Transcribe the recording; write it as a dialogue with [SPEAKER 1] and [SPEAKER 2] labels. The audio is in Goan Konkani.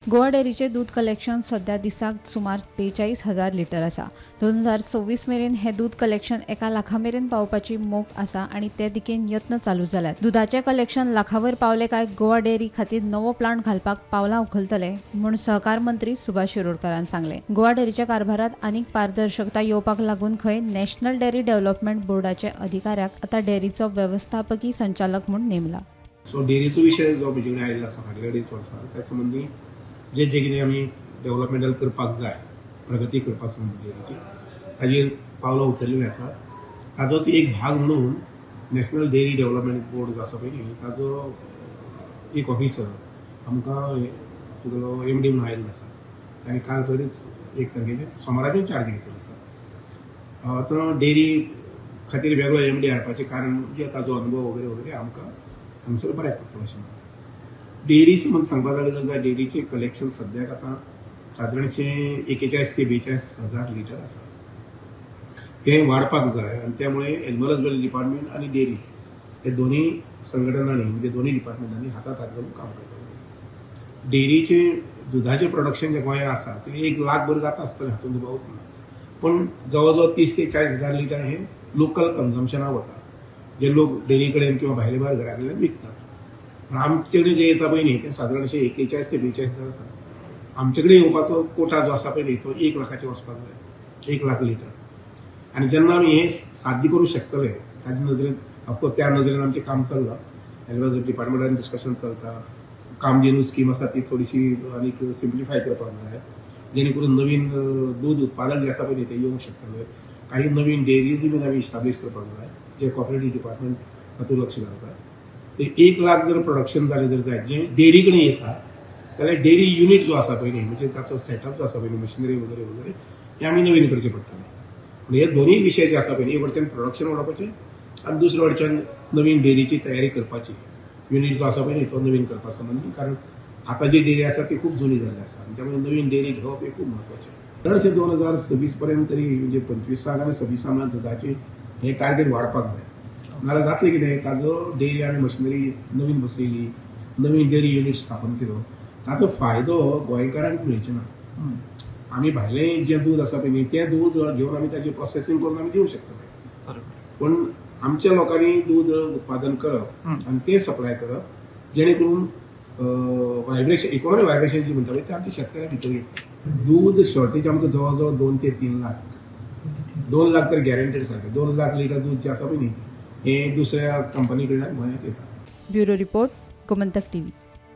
[SPEAKER 1] गोवा डेअरीचें दूद कलेक्शन सध्या दिसाक सुमार 42,000 लिटर आसा. 2026 मेरेन हें दूद कलेक्शन 1 लाखा मेरेन पावपाची मोख आसा आनी ते दिकेन यत्न चालू जाल्यात. दुदाचें कलेक्शन लाखावर पावले काय गोवा डेअरी खातीर नवो प्लांट घालपाक पावलां उखलतले म्हूण सहकार मंत्री सुभाष शिरोडकारान सांगलें. गोवा डेअरीच्या कारभारात आनीक पारदर्शकता येवपाक लागून खंय नॅशनल डेअरी डेव्हलपमेंट बोर्डाचे अधिकाऱ्याक आतां डेअरीचो वेवस्थापकी संचालक म्हूण नेमला.
[SPEAKER 2] सो डेअरीचो विशय जो म्हजे कडेन आयिल्लो आसा फाटल्या 2.5 वर्सां, त्या संबंदी जे जे कितें आमी डेव्हलपमेंटल करपाक जाय, प्रगती करपा संबंदी डेअरीची, ताजेर पावलां उचललेलीं आसा. ताजोच एक भाग म्हणून नॅशनल डेअरी डेव्हलपमेंट बोर्ड जो आसा पळय न्ही, ताजो एक ऑफिसर आमकां तुगेलो एमडी म्हणून आयिल्लो आसा. ताणें काल पयरूच 1 तारखेचेर, सोमाराचेर चार्ज घेतिल्लो आसा. आतां डेअरी खातीर वेगळो एमडी हाडपाचें कारण जे ताजो अनुभव वगैरे वगैरे आमकां हांगसर बऱ्याक पडटलो अशें म्हणटा. डेअरी संबंद सांगपा जाल्यार जर जाय, डेअरीचें कलेक्शन सद्याक आतां सादारणशें 41 ते 42 हजार लिटर आसा. तें वाडपाक जाय आनी त्यामुळे एनिमल हजबंडरी डिपार्टमेंट आनी डेअरी हे दोन्ही संघटनांनी, म्हणजे दोन्ही डिपार्टमेंटांनी हातात हात घालून काम करपाक जाय. डेअरीचें दुदाचें प्रोडक्शन जें गोंयांत आसा तें 1 लाख भर जाता आसतलें, हातूंत दुबावच ना. पूण जवळ जवळ 30 ते 40 हजार लिटर हें लोकल कन्जम्पशनाक वता, जे लोक डेअरी कडेन किंवा भायले भायर घरा कडेन विकतात. पूण आमचे कडेन जें येता पळय न्ही, तें सादारणशें 41 ते 42 हजार आसा. आमचे कडेन येवपाचो कोटा जो आसा पळय न्ही, तो 1 लाखाचेर वचपाक जाय, 1 लाख लिटर. आनी जेन्ना आमी हें साध्य करूंक शकतले ताजे नजरेन, ऑफकोर्स त्या नजरेन आमचें काम चल्लां. एनिमल डिपार्टमेंटान डिस्कशन चलता. कामधेनू स्कीम आसा ती थोडीशी आनीक सिम्प्लिफाय करपाक जाय, जेणे करून नवीन दूद उत्पादक जे आसा पळय न्ही, ते येवंक शकतले. काही नवीन डेअरीज बीन आमी इस्टाब्लीश करपाक जाय, जे कॉपरेटीव डिपार्टमेंट तातूंत लक्ष घालता. ते 1 लाख जर प्रोडक्शन जालें जर जायत जें डेअरी कडेन येता, जाल्यार डेअरी युनीट जो आसा पळय न्ही, म्हणजे ताचो सेटअप जो आसा पळय न्ही, मशिनरी वगैरे वगैरे, हे आमी नवीन करचें पडटलें. पूण हे दोनूय विशय जे आसा पळय न्ही, एक वटच्यान प्रोडक्शन वाडोवपाचें आनी दुसरे वटच्यान नवीन डेअरीची तयारी करपाची, युनीट जो आसा पळय न्ही तो नवीन करपा संबंदी. कारण आतां जी डेअरी आसा ती खूब जुनी जाल्ली आसा आनी त्यामुळे नवीन डेअरी घेवप हें खूब म्हत्वाचें. चडशें 2026 पर्यंत तरी, म्हणजे 25साक आनी 26 म्हळ्यार दुदाचें हें टार्गेट वाडपाक जाय. नाजाल्यार जातलें कितें, ताजो डेअरी आमी मशिनरी नवीन बसयली, नवीन डेअरी युनीट स्थापन केलो, ताचो फायदो गोंयकारांक मेळचें ना. आमी भायलें जें दूद आसा पळय न्ही, तें दूद घेवन आमी ताजें प्रोसेसींग करून आमी दिवंक शकतले. पूण आमच्या लोकांनी दूद उत्पादन करप आनी तें सप्लाय करप, जेणे करून व्हायब्रेशन, इकॉनॉमी व्हायब्रेशन जी म्हणटा पळय, तें आमच्या शेतकऱ्या भितर येतलें. दूद शॉर्टेज आमकां जवळ जवळ 2 ते 3 लाख, 2 लाख तर गॅरंटेड सारकें. 2 लाख लिटर दूद जें आसा पळय न्ही, हें दुसऱ्या कंपनी कडल्यान गोंयांत येता.
[SPEAKER 1] Bureau report, Gomantak TV.